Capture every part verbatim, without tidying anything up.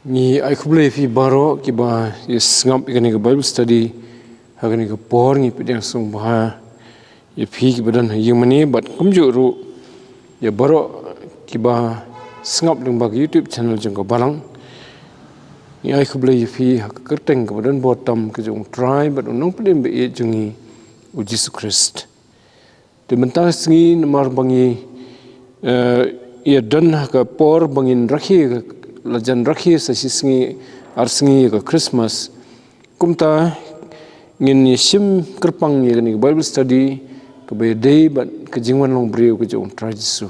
Ngi ai khublei ïa phi baroh kiba ïa sngap ïa kane ka Bible study ha kane ka por. Ngi pdiang sngewbha ïa phi kiba don ha ïing mane bad kumjuh ruh ïa baroh kiba sngap lyngba ka YouTube channel jong ka Balang. Ngi ai khublei ïa phi ha ka kyrteng kaba don bor tam ka jong U Trai bad U Nongpynim ba ïeit jong ngi, U Jisu Khrist. Te mynta ka sngi namar ba ngi, eh, ïa don ha ka por ba ngin rakhe, la jan rakhe sa shi sngi ar sngi ïa ka Christmas. Kumta ngin ïa shim kyrpang ïa kane ka Bible study kaba ïadei bad ka jingwan long briew ka jong U Trai Jisu.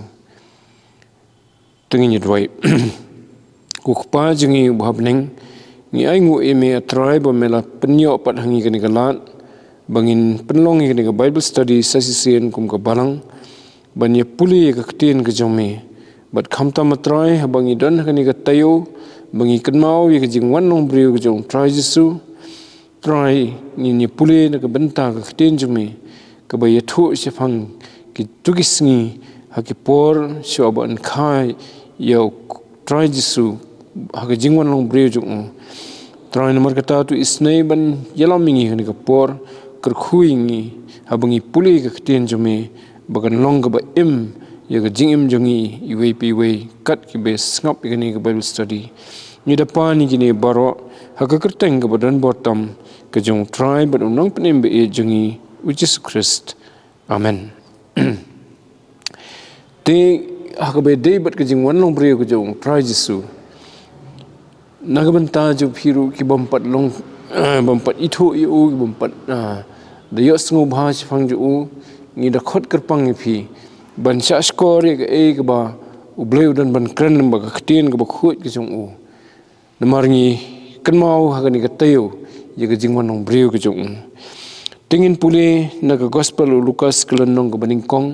To ngin ïa duwai. Ko Kpa jong ngi uba ha bneng, ngi ainguh ïa me A Trai ba me la pynïoh pat ha ngi kane ka lad ba ngin pynlong ïa kane ka Bible study sa shisien kum ka Balang ban ïa pule ïa ka ktien ka jong me. Bad khamtam A Trai haba ngi don ha kane ka taïew ba ngi kynmaw ïa ka jingwan long briew ka jong U Trai Jisu, Trai, ngin ïa pule na ka bynta ka ktien jong me kaba ïathuh shaphang kito ki sngi ha ki por shuwa ba yn kha ïa U Trai Jisu ha ka jingwan long briew jong u. Trai, namar kata to isynei ban ïalam ïa ngi ha kane ka por, kyrkhu ïa ngi haba ngi pule ka ktien jong me ba kan long kaba im ïa ka jingim jong ngi iwei pa iwei kat kiba sngap ïa kane ka Bible study. Ngi da pan ïa kine baroh ha ka kyrteng kaba don bor tam ka jong U Trai bad U Nongpynim ba ïeit jong ngi, U Jisu Khrist. Amen. Te ha kaba ïadei bad ka jingwan long briew ka jong U Trai Jisu, na ka bynta jong phi ruh ki bym pat long, bym pat ithuh ïa u, ki bym pat, ah, da ïohsngew bha shaphang jong u, ngi da khot kyrpang ïa phi ban shah shkor ïa kaei kaba U Blei u don ban kren lyngba ka ktien kaba khuid ka jong u. Namar ngi kynmaw ha kane ka taïew ïa ka jingwan long briew ka jong u. Te ngin pule na ka Gospel u Lukas ka lynnong kaba nyngkong,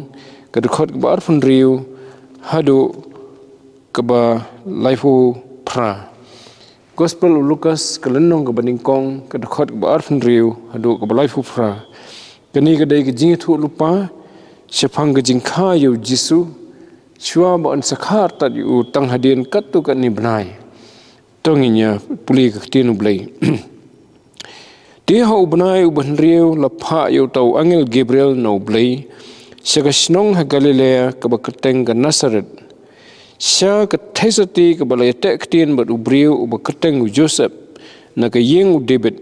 ka dkhot kaba arphew hynriew haduh kaba laiphew phra. Gospel u Lukas ka lynnong kaba nyngkong, ka dkhot kaba arphew hynriew haduh kaba laiphew phra. Kane ka dei ka jingïathuhlypa shaphang ka jingkha ïa U Jisu shuwa ba yn sa kha artat ïa u tang hadien katto katne bnai. To ngin ïa pule ka ktien U Blei. Te ha u bnai uba hynriew la phah ïa uta u angel Gabriel na U Blei sha ka shnong ha Galilea kaba kyrteng ka Nasareth, sha ka theisotti kaba la ïateh ktien bad u briew uba kyrteng u Joseph, na ka ïing u David.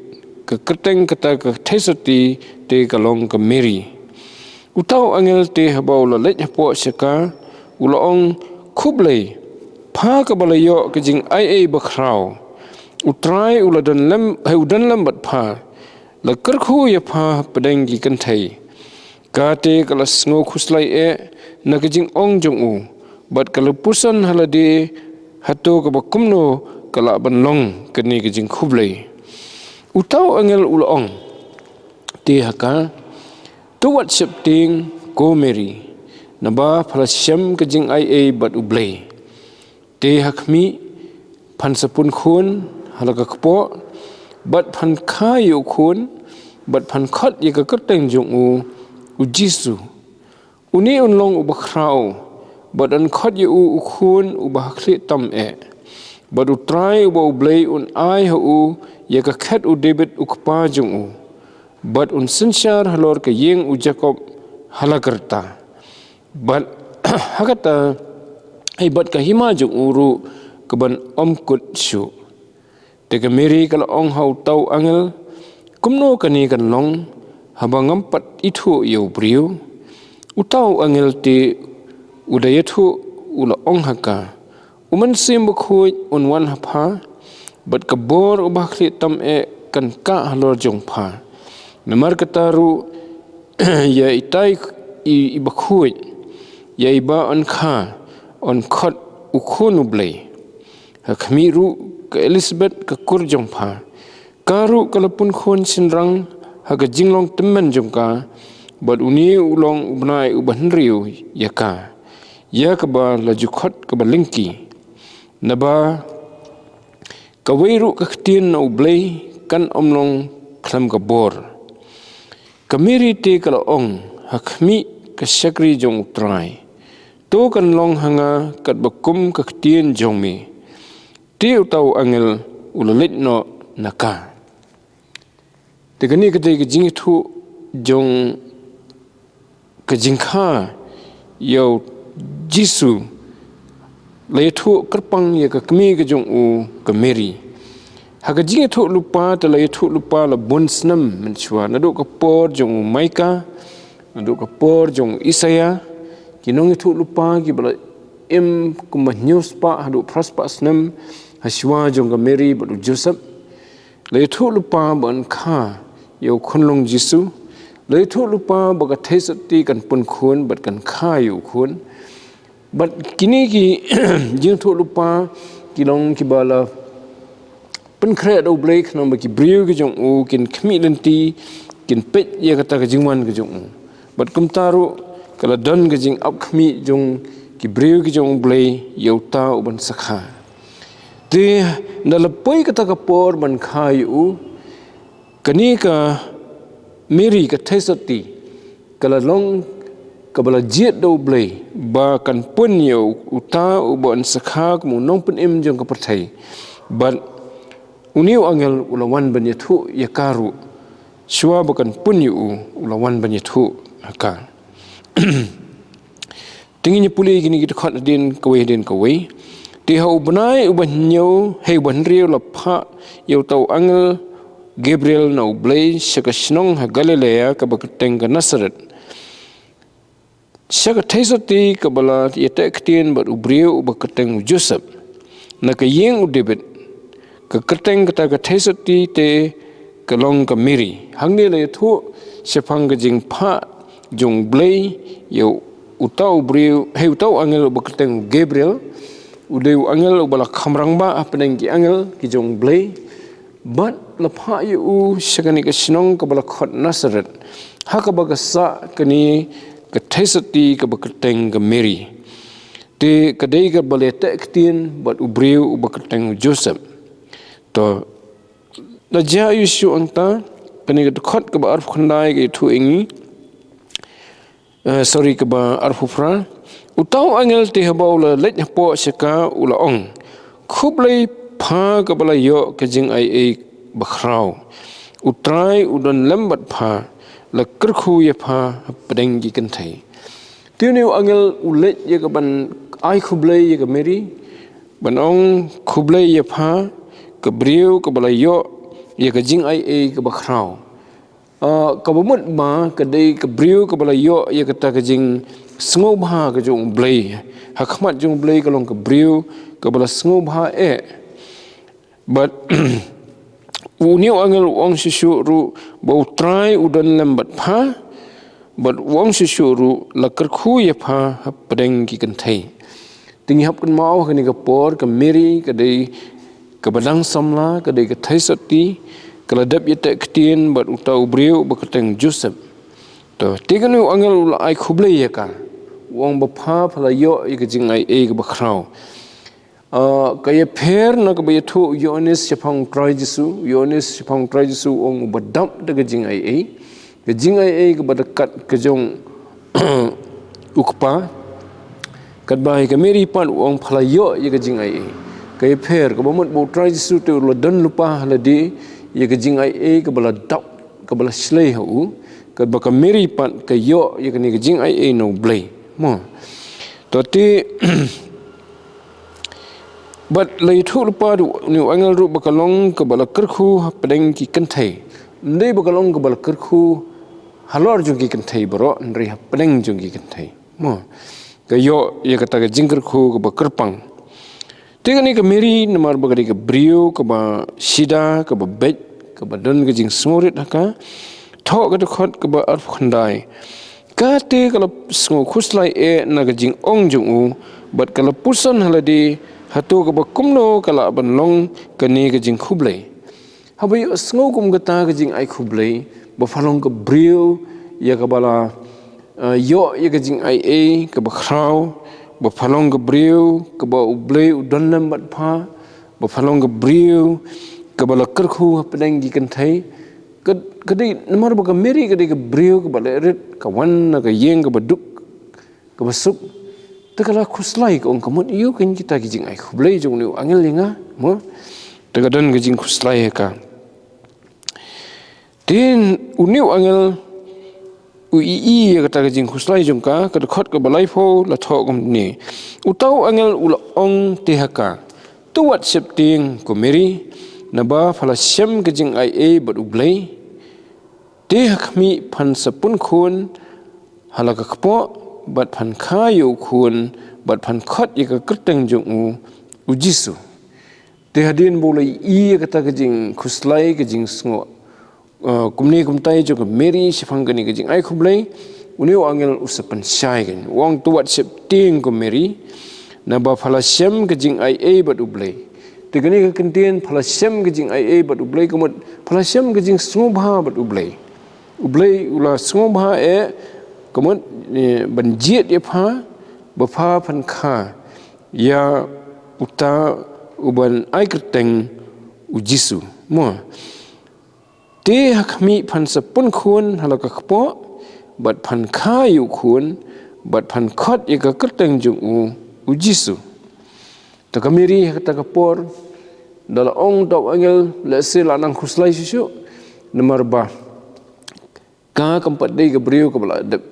Ka kyrteng kata ka theisotti te ka long ka Mary. Uta u angel te haba u la leit hapoh sha ka, u la ong, "Khublei, pha kaba la ïoh ka jingaiei bakhraw. U Trai u la don lem, eh, u don lem bad pha. La kyrkhu ïa pha hapdeng ki kynthei." Ka te ka la sngew khuslai eh na ka jingong jong u, bad ka la pyrshang ha lade hato kaba kumno ka lah ban long kane ka jingkhublei. Uta u angel u la ong te ha ka, "To wat sheptieng ko Mary, naba pha la shem ka jingaiei bad U Blei. Te ha khmih, phan sa pun khun ha la ka kpoh, bad phan kha ïa u khun, bad phan khot ïa ka kyrteng jong u, U Jisu. Une un long uba khraw, bad yn khot ïa u U Khun uba ha khlieh tam eh. Bad U Trai uba U Blei un ai ha u ïa ka khet u David u kpa jong u. Bad un synshar halor ka ïing u Jakob ha la ka rta. Bad ha kata, eh, bad ka hima jong u ruh kaban ym kut shuh." Te ka Mary ka la ong ha uta u angel, "Kumno kane kan long, haba ngam pat ithuh ïa u briew?" Uta u angel te u da ïathuh u la ong ha ka, "U Mynsiem Bakhuid un wan ha pha, bad ka bor uba ha khlieh tam eh kan kah halor jong pha. Namar kata ruh, ïa itai i, i bakhuid, ïa iba yn kha, yn khot U Khun U Blei. Ha khmih ruh ka Elizabeth ka kur jong pha, ka ruh ka la pun khun shynrang ha ka jinglong tymmen jong ka, bad une u long u bnai uba hynriew ïa ka, ïa kaba la ju khot kaba lyngkhi. Naba kawei ruh ka ktien na U Blei kan ym long khlem ka bor." Ka Mary te ka la ong, "Ha khmih, ka shakri jong U Trai, To kan long ha nga katba kum ka ktien jong me. Te uta u angel u la leit noh na ka. Te kane ka dei ka jingïathuh jong ka jingkha ïa u Jisu. La ïathuh kyrpang ïa ka kmie ka jong u ka Mary. Ha ka jingïathuh lypa te la ïathuh lypa la bun snem mynshuwa, naduh ka por jong u Micah, naduh ka por jong u Isaiah. Ki nongïathuh lypa kiba la im kumba hynñiew spah haduh phra spah snem hashuwa jong ka Mary bad u Joseph. La ïathuh lypa ban kha ïa u khunlung Jisu. La ïathuh lypa ba ka theisotti kan pun khun bad kan kha ïa u khun. Bad kine ki jingïathuh lypa ki long kiba la pynkhreh da u Blei khnang ba ki briew ki jong u kin khmih lynti, kin peit ïa kata ka jingwan ka jong u. Bad kumta ruh ka la don ka jingap khmih jong ki briew ki jong u Blei ïa uta u ban sa kha. Te na la poi kata ka por ban kha ïa u, kane ka Mary ka theisotti ka la long kaba la jied da u Blei ba kan pun ïa uta u ban sa kha kum u nongpynim jong ka pyrthei. Bad une u angel u la wan ban ïathuh ïa ka ruh. Shuwa ba kan pun ïa u, u la wan ban ïathuh ïa ka. Te ngin ïa pule kine ki dkhot hadien kawei hadien kawei. Te ha u bnai uba hynñiew, hei uba hynriew la phah ïa uta u angel Gabriel na u Blei sha ka shnong ha Galilea kaba kyrteng ka Nasareth. Sha ka theisotti kaba la ïateh ktien bad u briew uba kyrteng u Joseph, na ka ïing u David. Ka kyrteng kata ka theisotti te ka long ka Mary. Hangne la ïathuh shaphang ka jingphah jong u Blei ïa uta u briew, hei uta u angel uba kyrteng u Gabriel. U dei u angel uba la kham rangbah hapdeng ki angel ki jong u Blei. Bad la phah ïa u sha kane ka shnong kaba la khot Nasareth, ha kaba ka sah kane ka theisotti kaba kyrteng ka Mary. Te ka dei kaba la ïateh ktien bad u briew uba kyrteng u Joseph. To, la jia ïa u shuh hangta, kane ka dkhot kaba arphew khyndai ka ïathuh ïa ngi. Eh, sorry, kaba arphew phra. Uta u angel te haba u la leit hapoh sha ka u la ong, khublei pha kaba la ïoh ka jingaiei bakhraw. U Trai u don lem bad pha, la kyrkhu ïa pha hapdeng ki kynthei. Te une u angel u leit ïa ka ban ai khublei ïa ka Mary, ban ong khublei ïa pha, ka briew kaba la ïoh ïa ka jingaiei kaba khraw. Ah, kaba mut ba ka dei ka briew kaba la ïoh ïa kata ka jingsngewbha ka jong u Blei. Ha khmat jong u Blei ka long ka briew kaba la sngewbha eh. Bad une u angel u ong shuh shuh ruh ba u Trai u don lem bad pha. Bad u ong shuh shuh ruh la kyrkhu ïa pha hapdeng ki kynthei. Te ngi hap kynmaw ha kane ka por ka Mary ka dei kaba dang samla, ka dei ka theisotti, ka la dep ïateh ktien bad uta u briew uba kyrteng Joseph. To, te kane u angel u la ai khublei ïa ka. U ong ba pha pha la ïoh ïa ka jingaiei kaba khraw. Ah, ka ïapher na kaba ïathuh u Ïoannis shaphang u Trai Jisu, u Ïoannis shaphang u Trai Jisu u ong uba dap da ka jingaiei. Ka jingaiei kaba da kat ka jong u Kpa. Katba ïa ka Mary pat u ong pha la ïoh ïa ka jingaiei. Ka ïapher, kaba mut ba u Trai Jisu te u la don lypa ha lade ïa ka jingaiei kaba la dap, kaba la shlei ha u. Katba ka Mary pat ka ïoh ïa kane ka jingaiei na u Blei. Mo. To te, bad la ïathuh lypa da une u angel ruh ba ka long kaba la kyrkhu hapdeng ki kynthei. Ym dei ba ka long kaba la kyrkhu halor jong ki kynthei baroh, hynrei hapdeng jong ki kynthei. Mo. Ka ïoh ïa kata ka jingkyrkhu kaba kyrpang. Te kane ka Mary namar ba ka dei ka briew kaba shida, kaba beit, kaba don ka jingsngewrit ha ka. Thoh ka dkhot kaba arphew khyndai. Ka te ka la sngewkhuslai eh na ka jingong jong u, bad ka la puson ha lade, hato kaba kumno ka lah ban long kane ka jingkhublei. Haba ïohsngew kum kata ka jingai khublei, ba pha long ka briew ïa kaba la, eh, ïoh ïa ka jingaiei kaba khraw, ba pha long ka briew kaba U Blei u don lem bad pha, ba pha long ka briew kaba la kyrkhu hapdeng ki kynthei. Ka, ka dei namar ba ka Mary ka dei ka briew kaba leh rit, ka wan na ka ïing kaba duk, kaba suk. Te ka la khuslai, ka ong, ka mut ïa u, kine kita ki jingai khublei jong une u angel ïa nga, mo. Te ka don ka jingkhuslai ha ka. Te une u angel u ïohi ïa kata ka jingkhuslai jong ka. Ka dkhot kaba laiphew la thoh kumne: Uta u angel u la ong te ha ka: To wat sheptieng ko Mary, naba pha la shem ka jingai ei bad U Blei. Te ha khmih phan sa pun khun ha la ka kpoh, bad phan kha ïa u khun, bad phan khot ïa ka kyrteng jong u, u Jisu. Te hadien ba u la ïohi ïa kata ka jingkhuslai, ka jingsngew, eh, kumne kumtai jong ka Mary shaphang kane ka jingai khublei, une u angel u sa pynshai kein, u ong: To wat sheptieng ko Mary, naba pha la shem ka jingai ei bad U Blei. Te kane ka kyntien pha la shem ka jingai ei bad U Blei, ka mut pha la shem ka jingsngewbha bad U Blei. U Blei u la sngewbha eh, ka mut, eh, ban jied ïa pha, ba pha phan kha ïa uta uban ai kyrteng u Jisu, mo. Te ha khmih phan sa pun khun ha la ka kpoh, bad phan kha ïa u khun, bad phan khot ïa ka kyrteng jong u, u Jisu. Te ka Mary ha kata ka por da la ong da u angel, lehse la nang khuslai shuh shuh, namar ba ka kam pat dei ka briew kaba la dep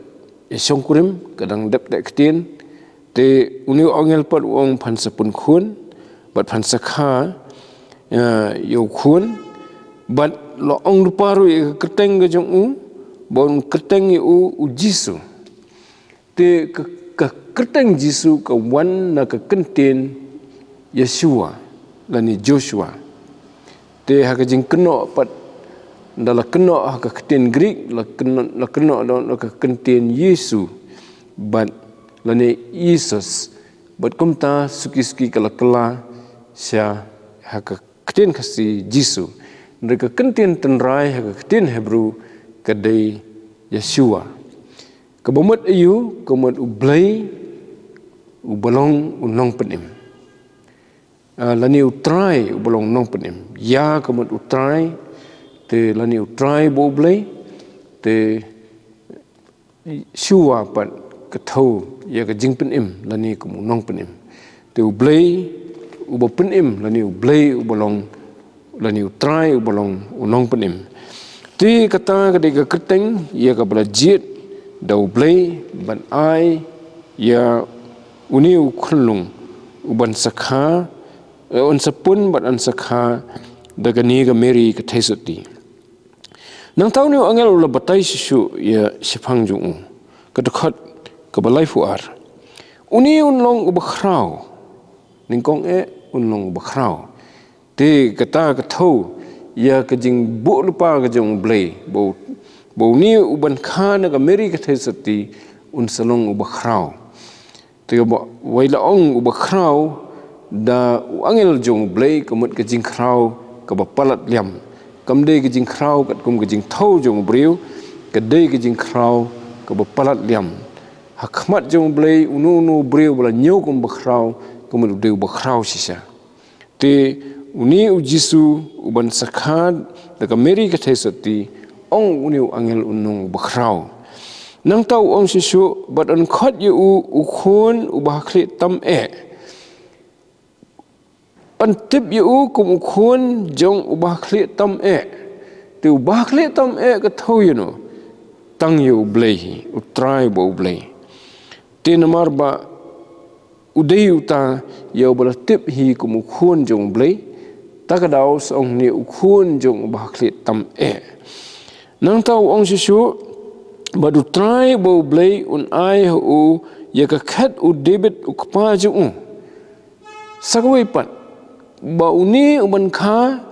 shongkurim, ka dang dep teh ktien. Te une u angel pat u ong phan sa pun khun, bad phan sa kha, eh, ïa u khun, bad la ong lypa ruh ïa ka kyrteng ka jong u, ba un kyrteng ïa u, u Jisu. Te ka, ka kyrteng Jisu ka wan na ka kyntien Yeshua, lane Joshua. Te ha ka jingkynnoh pat, da la kynnoh ha ka ktien Greek, la kynnoh, la kynnoh da, da ka kyntien Yesu, bad lane Isus, bad kumta suki suki ka la kylla sha ha ka ktien Khasi Jisu. Hynrei ka kyntien tynrai ha ka ktien Hebru ka dei Yeshua. Kaba mut aïu? Ka mut U Blei uba long u nongpynim. Ah, lane U Trai uba long u nongpynim. Ya ka mut U Trai, te lane U Trai ba U Blei, te Yeshua pat ka thew ïa ka jingpynim, lane kum u nongpynim. Te U Blei uba pynim, lane U Blei uba long, lane U Trai uba long u nongpynim. Te kata ka dei ka kyrteng ïa kaba la jied da U Blei ban ai ïa une u khunlung uban sa kha, eh, un sa pun bad un sa kha da kane ka Mary ka theisotti. Nangta une u angel u la batai shuh shuh ïa shaphang jong u, ka dkhot kaba laiphew ar. Une un long uba khraw. Nyngkong eh, un long uba khraw. Te kata ka thew ïa ka jingbuh lypa ka jong U Blei, ba u, ba une uban kha na ka Mary ka theisotti un sa long uba khraw. Te kaba wei la ong uba khraw da u angel jong U Blei, ka mut ka jingkhraw kaba palat liam. Kam dei ka jingkhraw katkum ka jingthew jong u briew, ka dei ka jingkhraw kaba palat liam. Ha khmat jong U Blei, uno uno u briew ba la ñiew kum ba khraw, ka mut u dei uba khraw shisha. Te une u Jisu uban sa kha da ka Mary ka theisotti, ong une u angel, un long uba khraw. Nangta u ong shuh shuh, bad yn khot ïa u u khun uba ha khlieh tam eh. Yn tip ïa u kum u khun jong uba ha khlieh tam eh. Te uba ha khlieh tam eh ka thew ïano? Tang ïa U Blei hi, U Trai ba U Blei. Te namar ba u dei uta ïa uba la tip hi kum u khun jong U Blei, ta ka daw sa ong ne u khun jong uba ha khlieh tam eh. Nangta u ong shuh shuh, bad U Trai ba U Blei un ai ha u ïa ka khet u David u kpa jong u. Sa kawei pat, ba une uban kha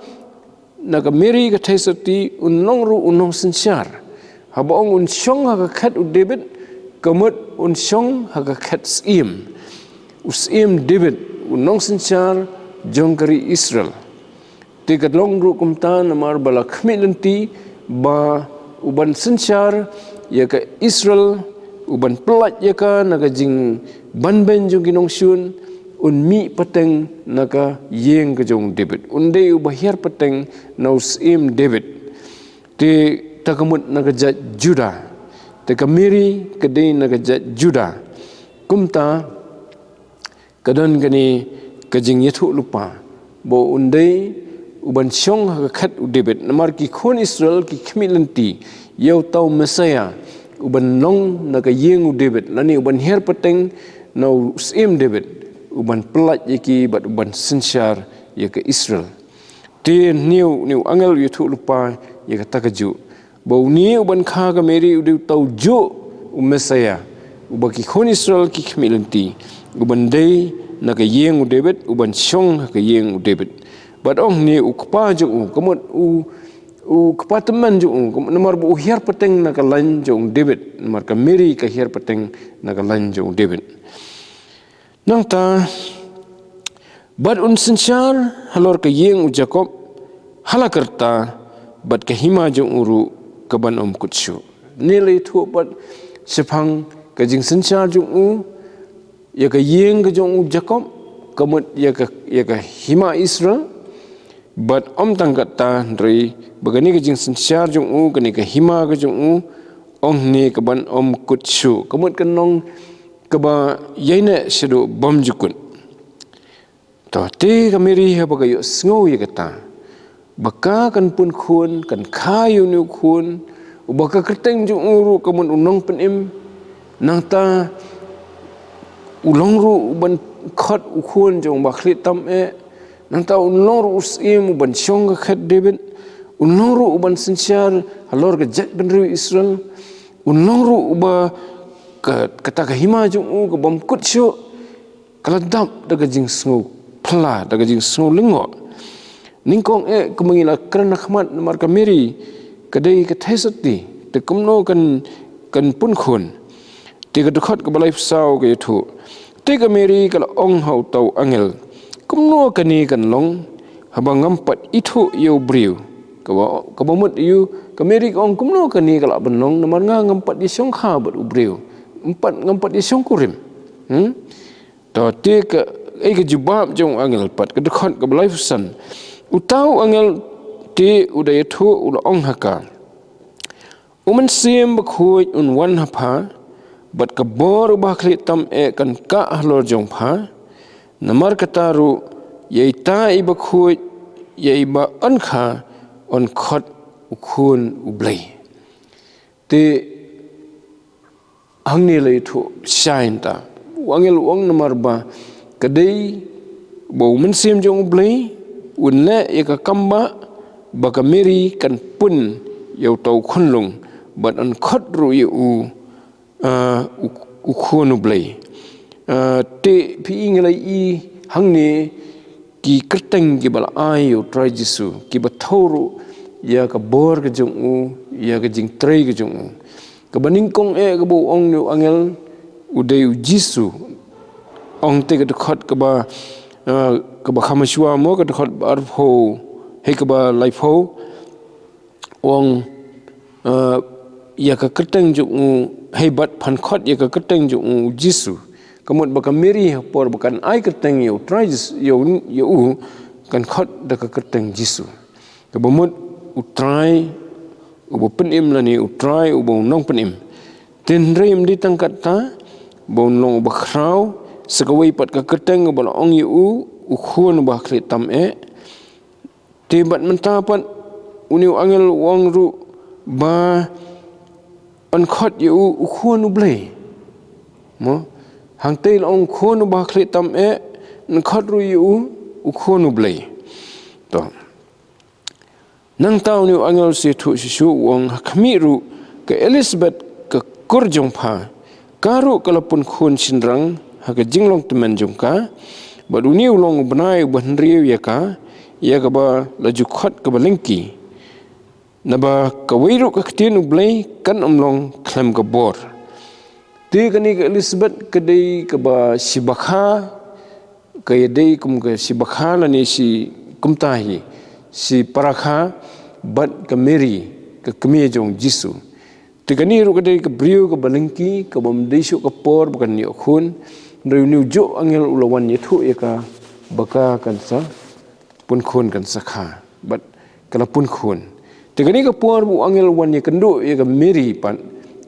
na ka Mary ka theisotti un long ruh u nongsynshar. Haba ong un shong ha ka khet u David, ka mut un shong ha ka khet syiem. U syiem David, u nongsynshar jong ka ri Israel. Te ka long ruh kumta namar ba la khmih lynti ba uban synshar ïa ka Israel, uban pyllait ïa ka na ka jingbanbeiñ jong ki nongshun, un mih pateng na ka ïing ka jong u David. Un dei uba hiar pateng na u syiem David. Te ta ka mut na ka jait Juda. Te ka Mary ka dei na ka jait Juda. Kumta, Ka don kane ka jingïathuhlypa ba un dei u ban shong ha ka khet u David, namar ki khun Israel ki khmih lynti ïa uta u Messaïah u ban long na ka ïing u David, lane u ban hiar pateng na u syiem David, u ban pyllait ïa ki bad u ban synshar ïa ka Israel. Te une u, une u angel u ïathuhlypa ïa kata kajuh, ba une u ban kha ka Mary u dei uta ujuh u Messaïah uba ki khun Israel ki khmih lynti, u ban dei na ka ïing u David, u ban shong ha ka ïing u David. Bad ong ne u kpa jong u, ka mut u, u kpa tymmen jong u, ka mut namar ba u hiar pateng na ka lain jong u David, namar ka Mary ka hiar pateng na ka lain jong u David. Nangta, bad un synshar halor ka ïing u Jakob ha la ka rta, bad ka hima jong u ruh ka ban ym kut shuh. Ne la ïathuh pat shaphang ka jingsynshar jong u ïa ka ïing ka jong u Jakob, ka mut ïa ka, ïa ka hima Israel. Bad ym tang kata, hynrei ba kane ka jingsynshar jong u, kane ka hima ka jong u, ong ne ka ban ym kut shuh, ka mut kan long kaba ïaineh shaduh bymjukut. To te ka Mary haba ka ïohsngew ïa kata, ba ka kan pun khun, kan kha ïa une u khun, uba ka kyrteng jong u ruh ka mut u nongpynim, nangta u long ruh u ban khot u khun jong u bakhlieh tam eh, nangta u long ruh u syiem u ban shong ha ka khet David, u long ruh u ban synshar halor ka jaitbynriew Israel, u long ruh uba ka, kata ka hima jong u ka bym kut shuh. Ka la dap da ka jingsngew phylla, da ka jingsngew lyngngoh. Nyngkong eh, kumba ngi la kren ha khmat, namar ka Mary ka dei ka theisotti, te kumno kan, kan pun khun. Te ka dkhot kaba laiphew saw ka ïathuh, te ka Mary ka la ong ha uta u angel, kumno kane kan long, haba ngam pat ithuh ïa u briew? Kaba, kaba mut ïa u, ka Mary ka ong, kumno kane ka lah ban long, namar nga ngam pat ïashongkha bad u briew, ngam pat, ngam pat ïashongkurim. Hmm? To te ka, eh, ka jubab jong u angel pat, ka dkhot kaba laiphew san. Uta u angel te u da ïathuh u la ong ha ka, u Mynsiem Bakhuid un wan ha pha, bad ka bor u bakhlieh tam eh kan kah halor jong pha. Namar kata ruh, ïa ita i bakhuid, ïa iba yn kha, yn khot u Khun u Blei. Te hangne la ïathuh shai nta, u angel u ong namar ba ka dei ba u Mynsiem jong u Blei un leh ïa ka kam ba, ba ka Mary kan pun ïa uta u khunlung, bad yn khot ruh ïa u, ah, u, u Khun u Blei. Ah, te phi i, ngi la i hangne ki kyrteng kiba la ai ïa u Trai Jisu, kiba thew ruh ïa ka bor ka jong u, ïa ka jingtrei ka jong u. Kaba nyngkong eh kaba u ong ne u angel, u dei u Jisu. Ong te ka dkhot kaba, ah, kaba kham shuwa mo, ka dkhot ba arphew, hei, kaba laiphew. U ong, eh, ïa ka kyrteng jong u, hei, bad phan khot ïa ka kyrteng jong u Jisu. Ka mut ba ka Mary ha por ba kan ai kyrteng ïa u Trai Jis-, ïa u, ïa u, kan khot da ka kyrteng Jisu. Kaba mut u Trai uba pynim, lane u Trai uba u nongpynim. Te hynrei ym dei tang kata, ba un long uba khraw, sa kawei pat ka kyrteng uba la ong ïa u, u Khun uba khlieh tam eh. Te bad mynta pat une u angel u ong ruh ba yn khot ïa u u Khun u Blei. Mo? Hangtei la ong Khun uba khlieh tam eh, yn khot ruh ïa u u Khun u Blei. To. Nangta une u angel u sa ïathuh shuh shuh u ong, ha khmih ruh ka Elisabet ka kur jong pha, ka ruh ka la pun khun shynrang ha ka jinglong tymmen jong ka, bad une u long u bnai uba hynriew ïa ka, ïa kaba la ju khot kaba lyngkhi. Naba kawei ruh ka ktien U Blei kan ym long khlem ka bor. Te kane ka Elisabet ka dei kaba shi bakha, ka ïadei kum ka shi bakha lane shi kumta hi, shi para kha bad ka Mary, ka kmie jong Jisu. Te kane ruh ka dei ka briew kaba lyngkhi, kaba ym dei shuh ka por ba kan ïoh khun. Hynrei une u juh angel u la wan ïathuh ïa ka ba ka kan sa pun khun, kan sa kha. Bad ka la pun khun. Te kane ka por ba u angel u wan ïakynduh ïa ka Mary pat,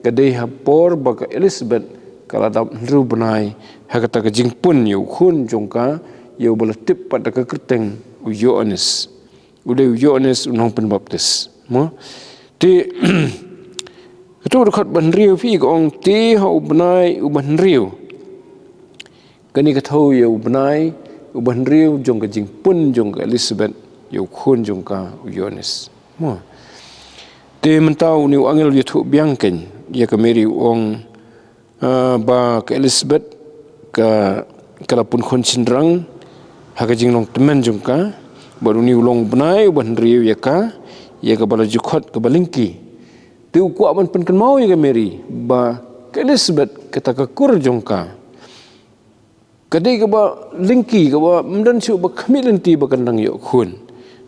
ka dei ha por ba ka Elisabet ka la dap hynriew bnai ha kata ka jingpun ïa u khun jong ka, ïa uba la tip pat da ka kyrteng u Ïoannis. U dei u Ïoannis u nongpynbaptis. Mo? Te, kato ka dkhot ba hynriew phi ka ong te ha u bnai uba hynriew. Kane ka thew ïa u bnai uba hynriew jong ka jingpun jong ka Elizabeth ïa u khun jong ka u Ïoannis. Mo. Te mynta une u angel u ïathuh biang kein ïa ka Mary u ong, ah, ba ka Elizabeth ka, ka la pun khun shynrang ha ka jinglong tymmen jong ka, bad une u long u bnai uba hynriew ïa ka, ïa kaba la ju khot kaba lyngki. Te u kwah ban pynkynmaw ïa ka Mary ba ka Elizabeth kata ka kur jong ka ka dei kaba lyngki, kaba ym don shuh ba khmih lynti ba kan dang ïoh khun.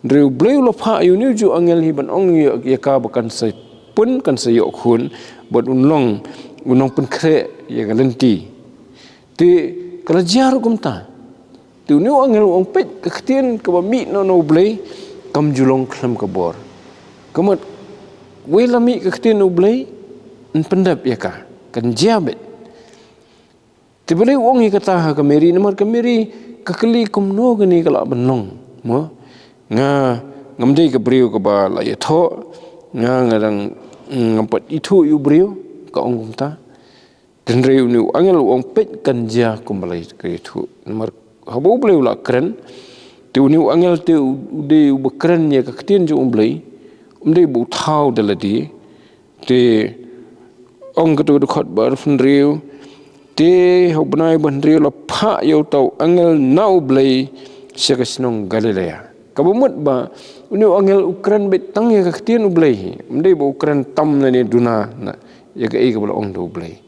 Hynrei U Blei u la phah ïa une u juh angel hi ban ong ïa, ïa ka ba kan sa pun, kan sa ïoh khun, bad un long u nongpynkhreh ïa ka lynti. Te ka la jia ruh kumta. Te une u angel u ong, peit, ka ktien kaba mih na, na U Blei kam ju long khlem ka bor. Ka mut, wei la mih ka ktien U Blei, yn pyndep ïa ka, kan jia beit. Te balei u ong ïa kata ha ka Mary, namar ka Mary ka kylli kumno kane ka lah ban long. Mo? Nga, ngam dei ka briew kaba la ïathoh, nga, nga dang, mm, ngam pat ithuh ïa u briew, ka ong kumta. Hynrei une u angel u ong, peit, kan jia kumba la ka ïathuh. Namar haba U Blei u la kren, te une u angel te u, u dei uba kren ïa ka ktien jong U Blei, um dei ba u thaw da lade. Te ong kato ka dkhot ba arphew hynriew, te ha u bnai ba hynriew la phah ïa uta u angel na U Blei sha ka shnong Galilea. Kaba mut ba une u angel u kren beit tang ïa ka ktien U Blei hi. Um dei ba u kren tam lane duna na ïa kaei kaba la ong da U Blei.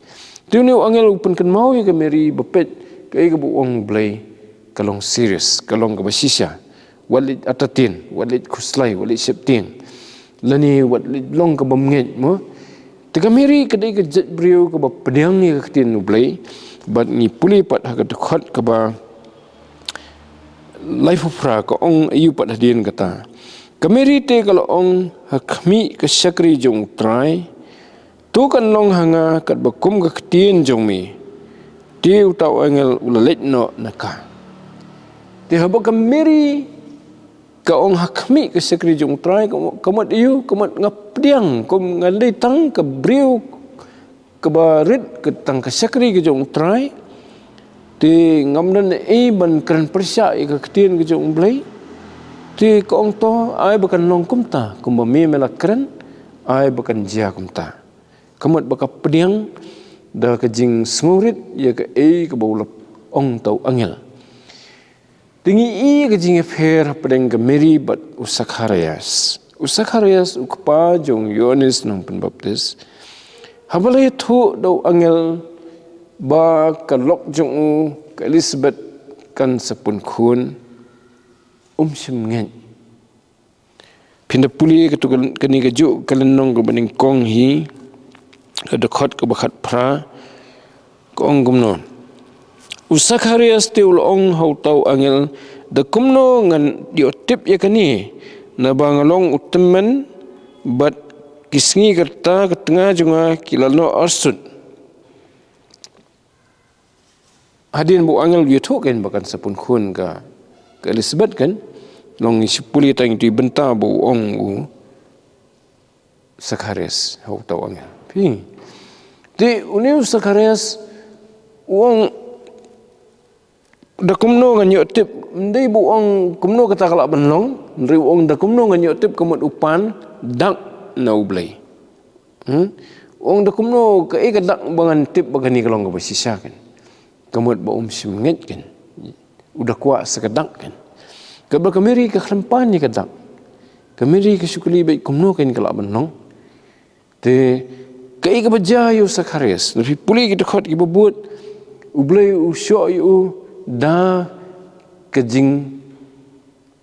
Te une u angel u pynkynmaw ïa ka Mary ba peit, kaei kaba u ong U Blei ka long serious, ka long kaba shisha. Wat leit entertain, wat leit khuslai, wat leit sheptieng. Lane wat leit long kaba ngeit, mo. Te ka Mary ka dei ka jait briew kaba pdiang ïa ka ktien U Blei, bad ngi pule pat ha ka dkhot kaba laiphew phra, ka ong aïu pat hadien kata. Ka Mary te ka la ong, ha khmih ka shakri jong U Trai, to kan long ha nga katba kum ka ktien jong me. Te uta u angel u la leit noh na ka. Te haba ka Mary ka ong, ha khmih ka shakri jong U Trai, ka, ka mut aïu, ka mut nga pdiang, kum nga dei tang ka briew kaba rit, ka tang ka shakri ka jong U Trai. Te ngam don ei ban kren pyrshah ïa ka ktien ka jong U Blei. Te ka ong, to, ai ba kan long kumta, kumba me me la kren, ai ba kan jia kumta. Ka mut ba ka pdiang da ka jingsngewrit ïa kaei kaba u la ong uta u angel. Te ngi ïohi ka jingïapher hapdeng ka Mary bad u Sakharias. U Sakharias u kpa jong u Ïoannis Nongpynbaptis. Haba la ïathuh da u angel ba ka lok jong u ka Elisabet kan sa pun khun, um shym ngeit. Phin da pule kato ka, kane kajuh ka lynnong kaba nyngkong hi, ka dkhot kaba khatphra, ka ong kumno. U Sakharias te u la ong ha uta u angel, da kumno ngan ïoh tip ïa kane, naba nga long u tymmen, bad ki sngi ka rta ka tnga jong nga ki la noh arsut. Hadien ba u angel u ïathuh kein ba kan sa pun khun ka, ka Elisabet kein, long ngi shu pule tang ïa uto i bynta ba u ong u Sakharias ha uta u angel. Phi. Te une u Sakharias u ong, da kumno ngan ïoh tip, ym dei ba u ong kumno kata ka lah ban long, hynrei u ong da kumno ngan ïoh tip, ka mut u pan dak na U Blei. Hmm? U ong da kumno, kaei ka dak ba ngan tip ba kane ka long kaba shisha kein. Ka mut ba um shym ngeit kein. U da kwah sa ka dak kein. Katba ka Mary ka khlem pan ïa ka dak. Ka Mary ka shu kylli beit kumno kein ka lah ban long. Te kaei kaba jia ïa u Sakharias. Lada phi pule ki dkhot kiba bud, U Blei u shoh ïa u da ka jing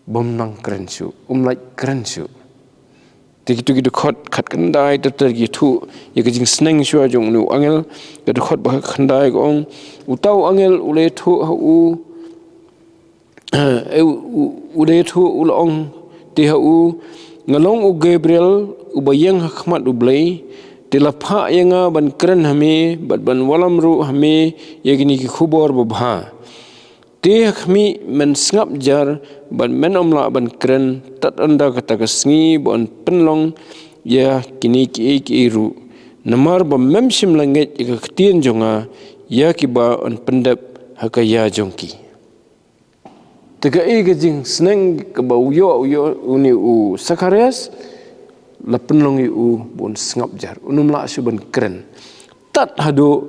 bym nang kren shuh, um lait kren shuh. Te kito ki dkhot khatkhyndai ter ter ki ïathuh ïa ka jingsneng shuwa jong une u angel. Ka dkhot ba khatkhyndai ka ong, uta u angel u la ïathuh ha u, eh, u, u, u la ïathuh, u la ong te ha u, nga long u Gabriel uba ïeng ha khmat U Blei, Te la phah ïa nga ban kren ha me, bad ban wallam ruh ha me ïa kine ki khubor babha. Te ha khmih, men sngap jar, bad men ym lah ban kren tad haduh kata ka sngi ba yn pynlong ïa kine kiei kiei ruh. Namar ba mem shym la ngeit ïa ka ktien jong nga, ïa kiba yn pyndep ha ka ïa jong ki. Te kaei ka jingsneng kaba u ïoh, u ïoh, une u Sakharias, la pynlong ïa u ba un sngap jar, un ym lah shuh ban kren. Tad haduh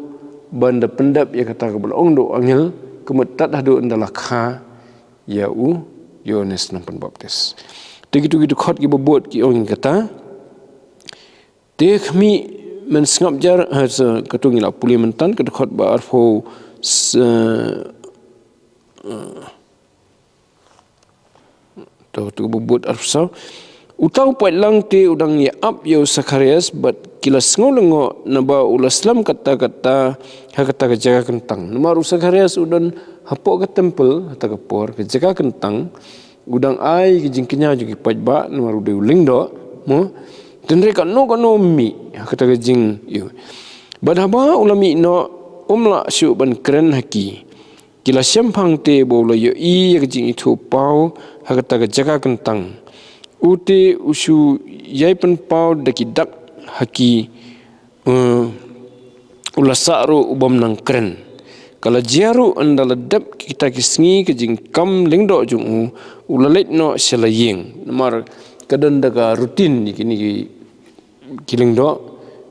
ban da pyndep ïa kata kaba la ong da u angel, kumta tad haduh ynda la kha ïa u Ïoannis Nongpynbaptis. Te kitu ki dkhot kiba bud ki ong ïa kata. Te ha khmih, men sngap jar, ha, sa, katu ngi la pule mynta, ka dkhot ba arphew, sa, to, to, ba bud arphew saw. Uta u paidlang te u dang ïa ap ïa u Sakharias, bad ki la sngew lyngngoh naba u la slem katta katta ha kata ka jaka kyntang. Namar u Sakharias u don hapoh ka temple, ha kata ka por, ka jaka kyntang, u dang ai ka jingkñia jong ki paidbah, namar u dei u lyngdoh, mo. Hynrei kano kano mih ha kata ka jing, ïoh. Bad haba u la mih noh, um lah shuh ban kren ha ki. Ki la shemphang te ba u la ïohi ïa ka jingithuhpaw ha kata ka jaka kyntang. U te u shu ïai pynpaw da ki dak ha ki, eh, u la sah ruh u bym nang kren. Ka la jia ruh ynda la dep kita ki sngi ka jingkam lyngdoh jong u, u la leit noh sha la ïing. Namar ka don da ka routine ïa kine ki ki lyngdoh,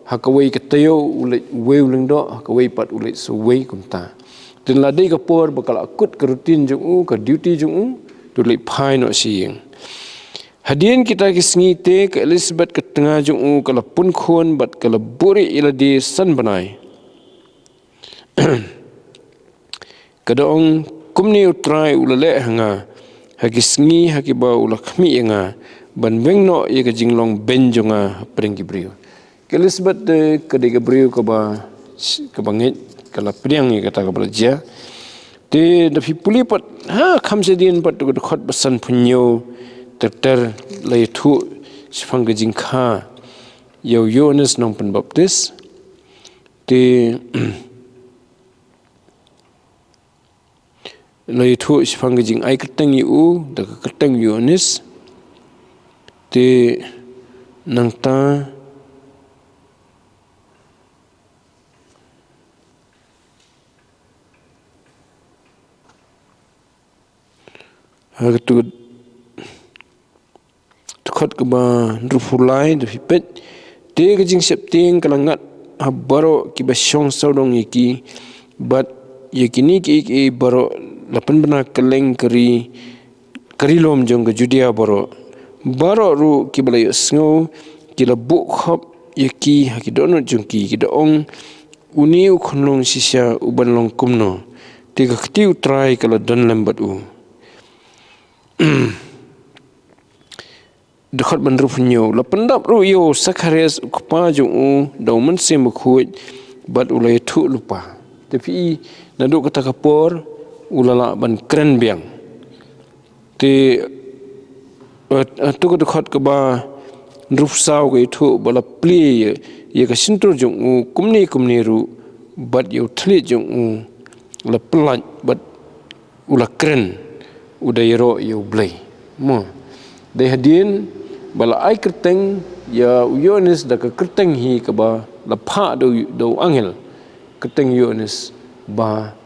ha kawei ka taïew u leit uwei u lyngdoh, ha kawei pat u leit sa uwei kumta. Te ynda la dei ka por ba ka la kut ka routine jong u, ka duty jong u, te u leit phai noh sha ïing. Hadien kita ki sngi te ka Elisabet ka tnga jong u ka la pun khun bad ka la buhrieh ïa lade san bnai. Ka da ong, kumne U Trai u la leh ha nga, ha ki sngi ha kiba u la khmih ïa nga, ban weng noh ïa ka jinglong beiñ jong nga hapdeng ki briew. Ka Elisabet te ka dei ka briew kaba, kaba ngeit, ka la pdiang ïa kata kaba la jia. Te da phi pule pat, ha, kham shadien pat, to ka dkhot ba sanphew hynñiew ter ter, la ïathuh shaphang ka jingkha ïa u Ïoannis Nongpynbaptis. Te la ïathuh shaphang ka jingai kyrteng ïa u da ka kyrteng Ïoannis. Te nangta ha katu ka dkhot kaba hynriewphew lai, da phi peit. Te ka jingsheptieng ka la ngat ha baroh kiba shong sawdong ïa ki, bad ïa kine kiei kiei baroh la pynbna kylleng ka ri, ka ri lum jong ka Judia baroh. Baroh ruh kiba la ïohsngew ki la buh khop ïa ki ha ki dohnud jong ki, ki da ong, une u khunlung shisha u ban long kumno? Te ka kti U Trai ka la don lem bad u. Dkhot ba hynriewphew hynñiew, la pyndap ruh ïa u Sakharias u kpa jong u da u Mynsiem Bakhuid, bad u la ïathuh lypa. Te phi i, naduh kata ka por u la lah ban kren biang. Te, eh, eh, tu ka dkhot kaba hynriewphew saw ka ïathuh ba la plie ïa, ïa ka shyntur jong u kumne kumne ruh, bad ïa u thylliej jong u la pyllait, bad u la kren, u da ïaroh ïa U Blei. Mo. Dei hadien ba la ai kyrteng ïa u Ïoannis da ka kyrteng hi kaba la phah da u, da u angel. Kyrteng Ïoannis ba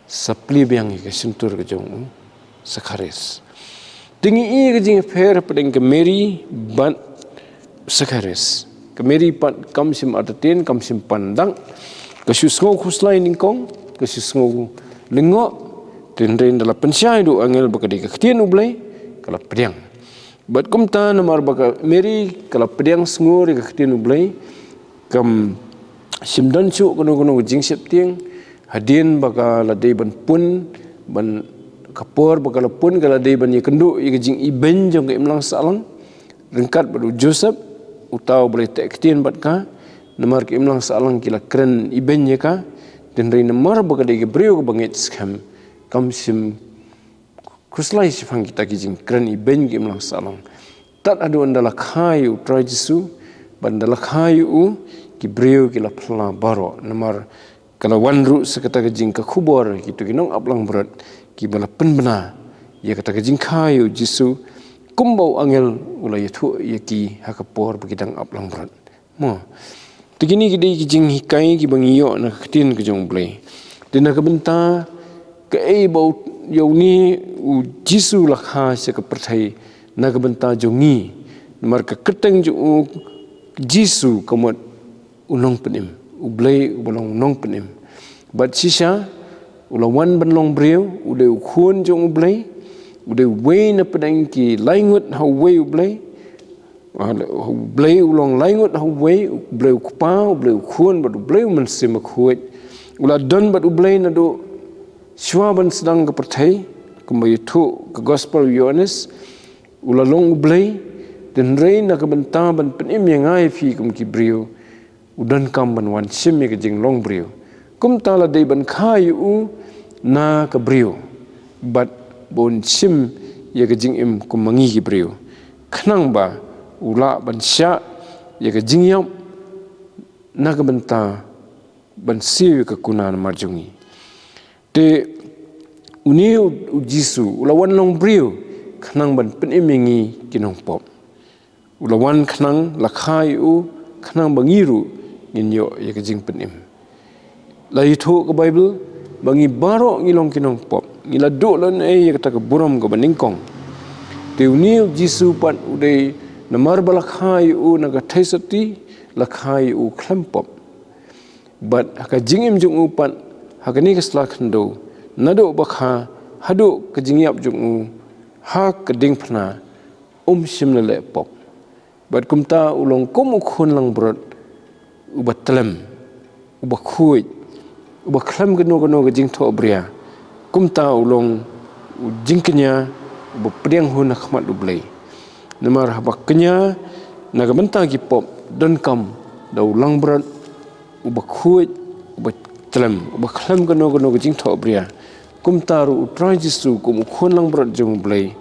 sa plie biang ïa ka shyntur ka jong u Sakharias. Te ngi i ka jingïapher hapdeng ka Mary bad Sakharias. Ka Mary pat kam shym artatien, kam shym pan dak. Ka shu sngew khuslai nyngkong, ka shu sngew lyngngoh, te hynrei ynda la pynshai da u angel ba ka dei ka ktien U Blei, ka la pdiang. Bad kumta namar ba ka Mary ka la pdiang sngur ïa ka ktien U Blei, kam shym don shuh kano kano ka jingsheptieng, hadien ba ka la dei ban pun, ban ka por ba ka la pun, ka la dei ban ïakynduh ïa ka jingibeiñ jong ka imlang sahlang ryngkat bad u Joseph, uta uba la teh ktien bad ka, namar ka imlang sahlang ki la kren ibeiñ ïa ka, te hynrei namar ba ka dei ka briew kaba ngeit skhem, kam shym khuslai shaphang kita ki jingkren ibeiñ ki imlang sahlang. Tad haduh ynda la kha ïa U Trai Jisu, bad ynda la kha ïa u, ki briew ki la phylla baroh, namar ka la wan ruh sa kata ka jing ka khubor, kito ki nong ap langbrot ki ba la pynbna ïa kata ka jingkha ïa u Jisu, kumba u angel u la ïathuh ïa ki ha ka por ba ki dang ap langbrot. Mo. Te kine ki dei ki jinghikai ki ba ngi ïoh na ka ktien ka jong u Blei. Te na ka bynta kaei ba u, ïa une u Jisu la kha sha ka pyrthei na ka bynta jong ngi. Namar ka kyrteng jong u Jisu ka mut u nongpynim. U Blei u ba long u nongpynim. Bad shisha, u la wan ban long briew, u dei u khun jong u Blei, u dei uwei na pdeng ki lai ngut ha uwei u Blei. Ah, u Blei u long lai ngut ha uwei, u Blei u Kpa, u Blei u Khun, bad u Blei u Mynsiem Bakhuid. U la don bad u Blei naduh shuwa ban sdang ka pyrthei, kumba ïathuh ka gospel u Ïohannes, u la long u Blei, hynrei na ka bynta ban pynim ïa nga ïa phi kum ki briew, u donkam ban wan shim ïa ka jinglong briew. Kumta la dei ban kha ïa u na ka briew. Bad ba un shim ïa ka jingim kum ma ngi ki briew. Khnang ba u lah ban shah ïa ka jingïap na ka bynta ban siew ïa ka kuna namar jong ngi. Te une u, u Jisu, u la wan long briew, khnang ban pynim ïa ngi ki nongpop. U la wan khnang la kha ïa u, khnang ba ngi ruh, ngin ïoh ïa ka jingpynim. La ïathuh ka Baibl, ba ngi baroh ngi long ki nongpop, ngi la duh lane ïa kata ka burom kaba nyngkong. Te une u Jisu pat u dei namar ba la kha ïa u na ka theisotti, la kha ïa u khlem pop. Bad ha ka jingim jong u pat, ha kane ka sla khyndew, naduh ba kha, haduh ka jingïap jong u, ha ka diengphna, um shym la leh pop. Bad kumta u long kum u khun langbrot, u ba tlem, u ba khuid, u ba khlem kano kano ka jingthoh bria. Kumta u long u jingkñia, u ba pdiang hun ha khmat u Blei. Namar haba kñia, na ka bynta ki pop, donkam, da u langbrot, u ba khuid, u ba tlem, u ba khlem kano kano ka jingthoh bria. Kumta ruh u Trai Jisu kum u khun langbrot jong u Blei,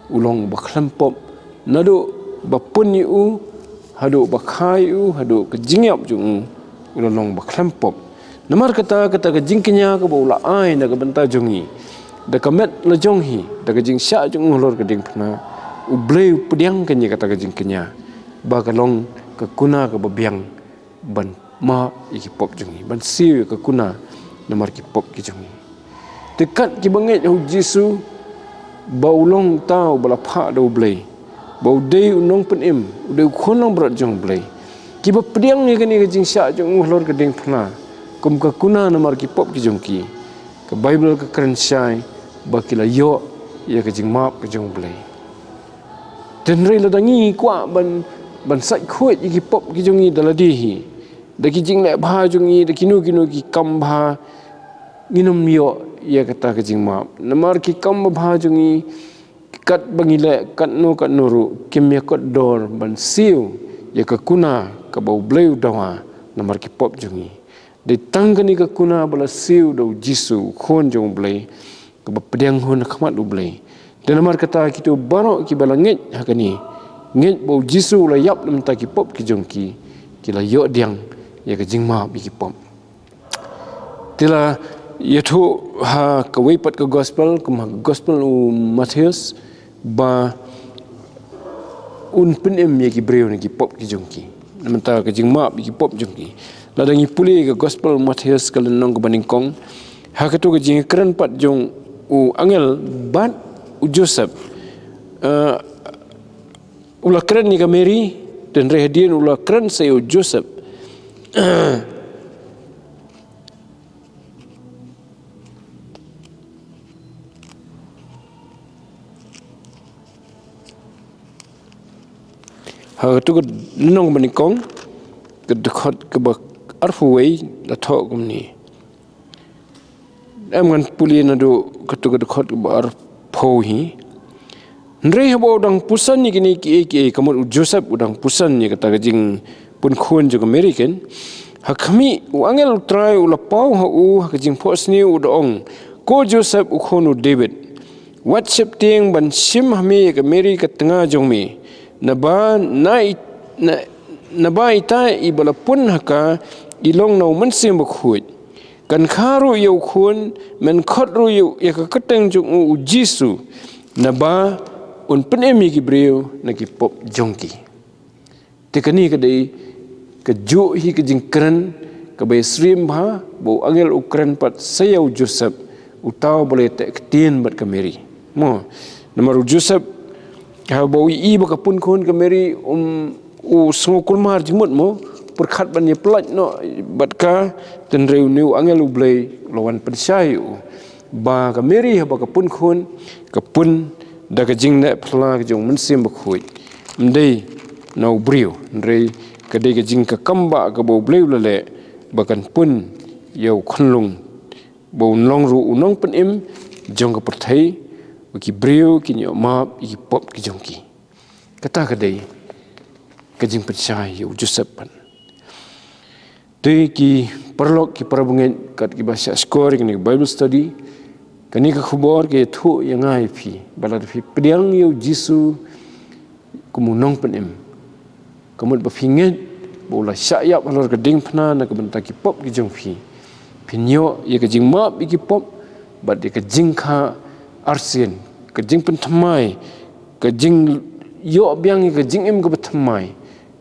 u long u ba khlem pop, naduh ba pun ïa u, haduh ba kha ïa u, haduh ka jingïap jong u, u la long ba khlem pop. Namar kata, kata ka jingkñia kaba u la ai na ka bynta jong ngi. Da ka met la jong hi, da ka jingshah jong u halor ka diengphna, u Blei u pdiang kane kata ka jingkñia. Ba ka long ka kuna kaba biang ban map ïa ki pop jong ngi, ban siew ïa ka kuna namar ki pop ki jong ngi. Te kat ki ba ngeit ha u Jisu, ba u long uta u ba la phah da u Blei, ba u dei u nongpynim, u dei u khun langbrot jong u Blei. Ki ba pdiang ïa kane ka jingshah jong u halor ka diengphna, kum ka kuna namar ki pop ki jong ki. Ka Baibl ka kren shai, ba ki la ïoh ïa ka jingmap ka jong u Blei. Hynrei lada ngi kwah ban, ban sait khuid ïa ki pop ki jong ngi da lade hi. Da ki jingleh bha jong ngi, da kino kino ki kam bha, ngin ym ïoh ïa kata ka jingmap. Namar ki kam bha jong ngi, katba ngi leh, katno katno ruh, kim ïa kot dor, ban siew ïa ka kuna, kaba u Blei u dawa, namar ki pop jong ngi. Dei tang kane ka kuna ba la siew da u Jisu, u khun jong u Blei, kaba pdiang hun ha khmat u Blei. Te namar kata kito baroh ki ba la ngeit ha kane, ngeit ba u Jisu u la ïap na ka bynta ki pop ki jong ki, ki la ïoh pdiang ïa ka jingmap ïa ki pop. Te la ïathuh ha kawei pat ka gospel, kum ha ka gospel u Mathaios, ba un pynim ïa ki briew na ki pop ki jong ki. Na ka bynta ka jingmap ïa ki pop jong ki. Lada ngi pule ka gospel u Mathaios ka lynnong kaba nyngkong. Ha kato ka jingkren pat jong u angel bad u Joseph. Eh, u la kren ïa ka Mary, hynrei hadien u la kren sa ïa u Joseph. Ha kato ka lynnong kaba nyngkong, ka dkhot kaba arphew wei, la thoh kumne. Em, ngan pule naduh kato ka dkhot kaba arphew hi. Hynrei haba u dang pynsan ïa kine kiei kiei, ka mut u Joseph u dang pynsan ïa kata ka jingpynkhun jong ka Mary kan. Ha khmih, u angel u Trai u la paw ha u ha ka jingphohsniew, u da ong, Ko Joseph u khun u David, wat sheptieng ban shim ha me ïa ka Mary ka tnga jong me. Naba na i, na, Naba ita iba la pun ha ka i long na u Mynsiem Bakhuid. Kan kha ruh ïa u Khun, men khot ruh ïa ka kyrteng jong u, u Jisu. Naba un pynim ïa ki briew na ki pop jong ki. Te kane ka dei kajuh hi ka jingkren kaba ïasyriem bha, ba u angel u kren pat sa ïa u Joseph, uta uba la ïateh ktien bad ka Mary. Mo, namar u Joseph, haba u ïohi ba ka pun khun ka Mary, um, u sngew kulmar jingmut mo, pyrkhat ban ïapyllait noh bad ka, hynrei une u angel U Blei u la wan pynshai ïa u ba ka Mary haba ka pun khun, ka pun da ka jingleh phylla ka jong u Mynsiem Bakhuid. Ym dei na u briew, hynrei ka dei ka jingkakambah kaba U Blei u la leh, ba kan pun ïa u khunlung, ba un long ruh u nongpynim jong ka pyrthei, ba ki briew kin ïoh map ïa ki pop ki jong ki. Kata ka dei ka jingpynshai ïa u Joseph pat. Te ki paralok, ki parabangeit, kat kiba shah shkor ïa kane ka Bible study, kane ka khubor ka ïathuh ïa nga ïa phi ba lada phi pdiang ïa u Jisu kum u nongpynim, ka mut ba phi ngeit ba u la shah ïap halor ka diengphna na ka bynta ki pop ki jong phi, phin ïoh ïa ka jingmap ïa ki pop, bad ïa ka jingkha arsien, ka jingpynthymmai, ka jingïoh biang ïa ka jingim kaba thymmai,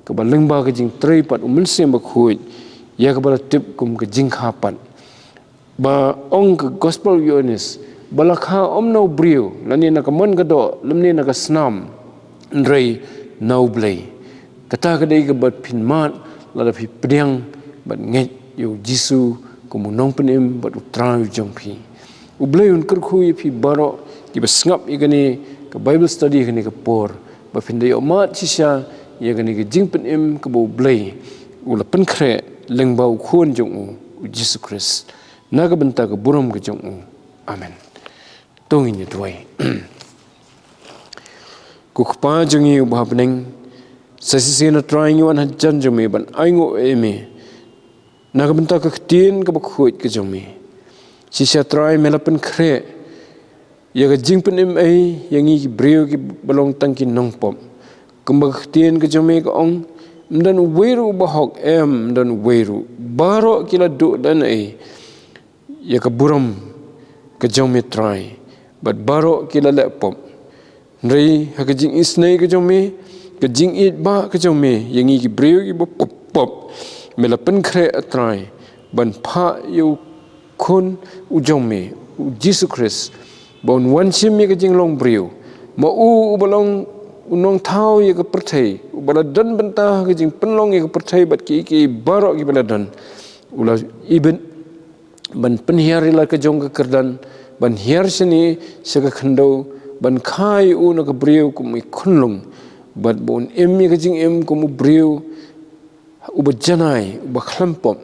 kaba lyngba ka jingtrei pat u Mynsiem Bakhuid, ïa kaba la tip kum ka jingkha pat. Ba ong ka Gospel Ïoannis, ba la kha ym na u briew, lane na ka mon ka doh, lymne na ka snam, hynrei na U Blei. Kata ka dei kaba phin mad lada phi pdiang bad ngeit ïa u Jisu kum u nongpynim bad u Trai u jong phi. U Blei un kyrkhu ïa phi baroh kiba sngap ïa kane ka Bible study kane ka por, ba phin da ïoh mad shisha ïa kane ka jingpynim kaba U Blei u la pynkhreh lyngba u Khun jong u, u Jisu Khrist, na ka bynta ka burom ka jong u. Amen. To ngin ïa duwai. Ko Kpa jong ngi uba ha bneng, sa shisien A Trai ngi wan hajan jong me ban ainguh ïa me na ka bynta ka ktien kaba khuid ka jong me. Shisha Trai, me la pynkhreh ïa ka jingpynim ei ïa ngi ki briew kiba long tang ki nongpop. Kumba ka ktien ka jong me ka ong, ym don uwei ruh uba hok, em, ym don uwei ruh. Baroh ki la duh da ei ïa ka burom ka jong me Trai, bad baroh ki la leh pop. Hynrei ha ka jingisynei ka jong me, ka jingïeit ba ka jong me ïa ngi ki briew kiba pop, pop, me la pynkhreh A Trai ban phah ïa u Khun u jong me, u Jisu Khrist, ba un wan shim ïa ka jinglong briew. Ma u uba long u nongthaw ïa ka pyrthei, uba la don bynta ha ka jingpynlong ïa ka pyrthei bad kiei kiei baroh kiba la don. U la ibit ban pynhiar ïa la ka jong ka kyrdan, ban hiar shane sha ka khyndew, ban kha ïa u na ka briew kum i khunlung, bad ba un im ïa ka jingim kum u briew uba janai, uba khlem pop,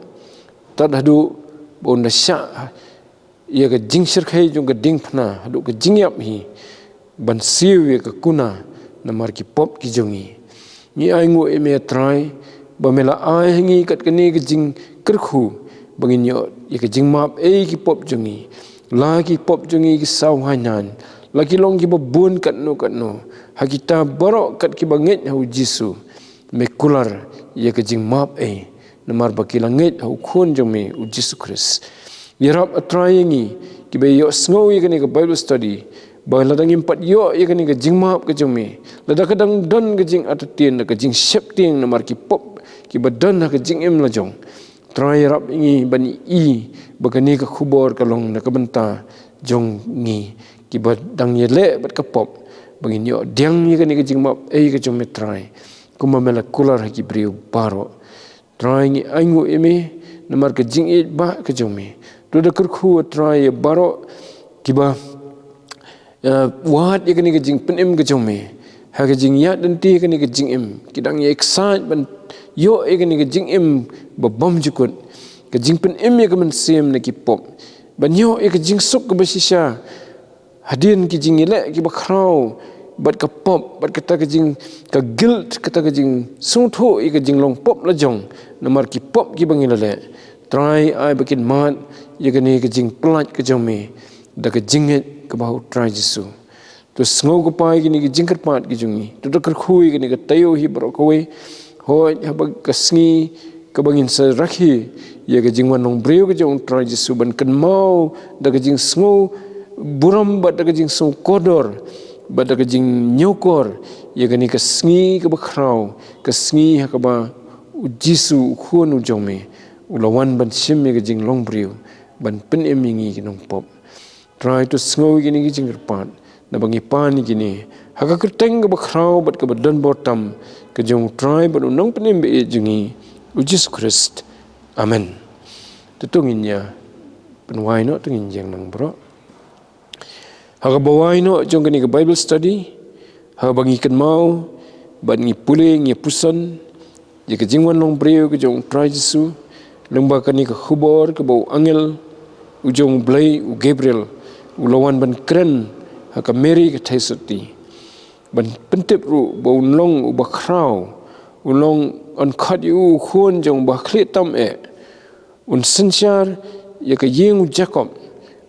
tad haduh ba un da shah ïa ka jingshyrkhei jong ka diengphna haduh ka jingïap hi, ban siew ïa ka kuna namar ki pop ki jong ngi. Ngi ainguh ïa me A Trai, ba me la ai ha ngi kat kane ka jingkyrkhu, ba ngin ïoh ïa ka jingmap ei ki pop jong ngi. La ki pop jong ngi ki saw haiñ haiñ, la ki long kiba bun katno katno, ha kita baroh kat kiba ngeit ha u Jisu, me kular ïa ka jingmap ei, namar ba ki la ngeit ha u Khun jong me u Jisu Khrist. Ïarap A Trai ïa ngi kiba ïohsngew ïa kane ka Bible study, ba lada ngim pat ïoh ïa kane ka jingmap ka jong me, lada ka dang don ka jingartatien, ka jingsheptieng namar ki pop kiba don ha ka jingim la jong, Trai, ïarap ïa ngi ban i ba kane ka khubor ka long na ka bynta jong ngi kiba dang ïaleh bad ka pop, ba ngin ïoh pdiang ïa kane ka jingmap ei ka jong me Trai, kumba me la kular ha ki briew baroh. Trai, ngi ainguh ïa me namar ka jingïeit ba ka jong me. To da kyrkhu A Trai ïa baroh kiba, eh, wad ïa kane ka jingpynim ka jong me ha ka jingïaid lynti kane ka jingim, ki dang ïa excite ban ïoh ïa kane ka jingim ba bymjukut, ka jingpynim ïa ka mynsiem na ki pop, ban ïoh ïa ka jingsuk kaba shisha hadien ki jingïaleh kiba khraw bad ka pop, bad kata ka jing, ka guilt, kata ka jingsngewthuh ïa ka jinglong pop la jong namar ki pop kiba ngi la leh. Trai, ai ba kin mad ïa kane ka jingpyllait ka jong me da ka jingngeit kaba ha u Trai Jisu. To sngew, ko Pa, ïa kine ki jingkyrpad ki jong ngi. To da kyrkhu ïa kane ka taïew hi baroh kawei. Hooid, haba ka sngi kaba ngin sa rakhe ïa ka jingwan long briew ka jong u Trai Jisu, ban kynmaw da ka jingsngew burom bad da ka jingsngew kordor bad da ka jingñiewkor ïa kane ka sngi kaba khraw, ka sngi ha kaba u Jisu, u Khun u jong me, u la wan ban shim ïa ka jinglong briew, ban pynim ïa ngi ki nongpop. Trai, to sngew ïa kine ki jingkyrpad, naba ngi pan ïa kine ha ka kyrteng kaba khraw bad kaba don bor tam ka jong u Trai bad u Nongpynim ba ïeit jong ngi, u Jisu Khrist. Amen. To, to ngin ïa pynwai noh, to ngin ïeng lang baroh. Ha kaba wai noh jong kane ka Bible study, ha kaba ngi kynmaw bad ngi pule, ngi puson ïa ka jingwan long briew ka jong u Trai Jisu, lyngba kane ka khubor kaba u angel u jong u Blei, u Gabriel, u la wan ban kren ha ka Mary ka theisotti, ban pyntip ruh ba un long uba khraw, un long, un khot ïa u u khun jong uba khlieh tam eh, un synshar ïa ka ïing u Jakob,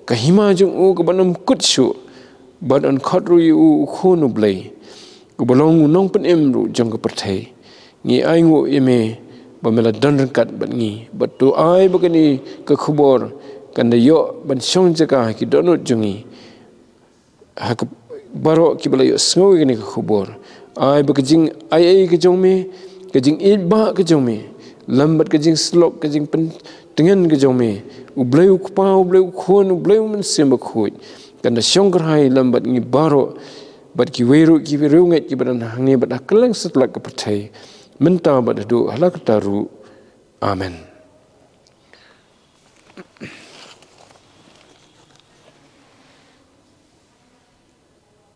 ka hima jong u kaban ym kut shuh, bad un khot ruh ïa u u Khun u Blei, uba long u Nongpynim ruh jong ka pyrthei. Ngi ainguh ïa me ba me la don ryngkat bad ngi, bad to ai ba kane ka khubor kan da ïoh ban shong jaka ha ki dohnud jong ngi, ha ka baroh kiba la ïohsngew ïa kane ka khubor. Ai ba ka jingai ei ka jong me, ka jingïeit ba ka jong me, lem bad ka jingsyllok, ka jingpyntngen ka jong me, u Blei u Kpa, u Blei u Khun, u Blei u Mynsiem Bakhuid, kan da shong kyrhai lem bad ngi baroh, bad kiwei ruh ki riewngeit kiba don hangne bad ha kylleng satlak ka pyrthei, mynta bad haduh hala karta ruh. Amen.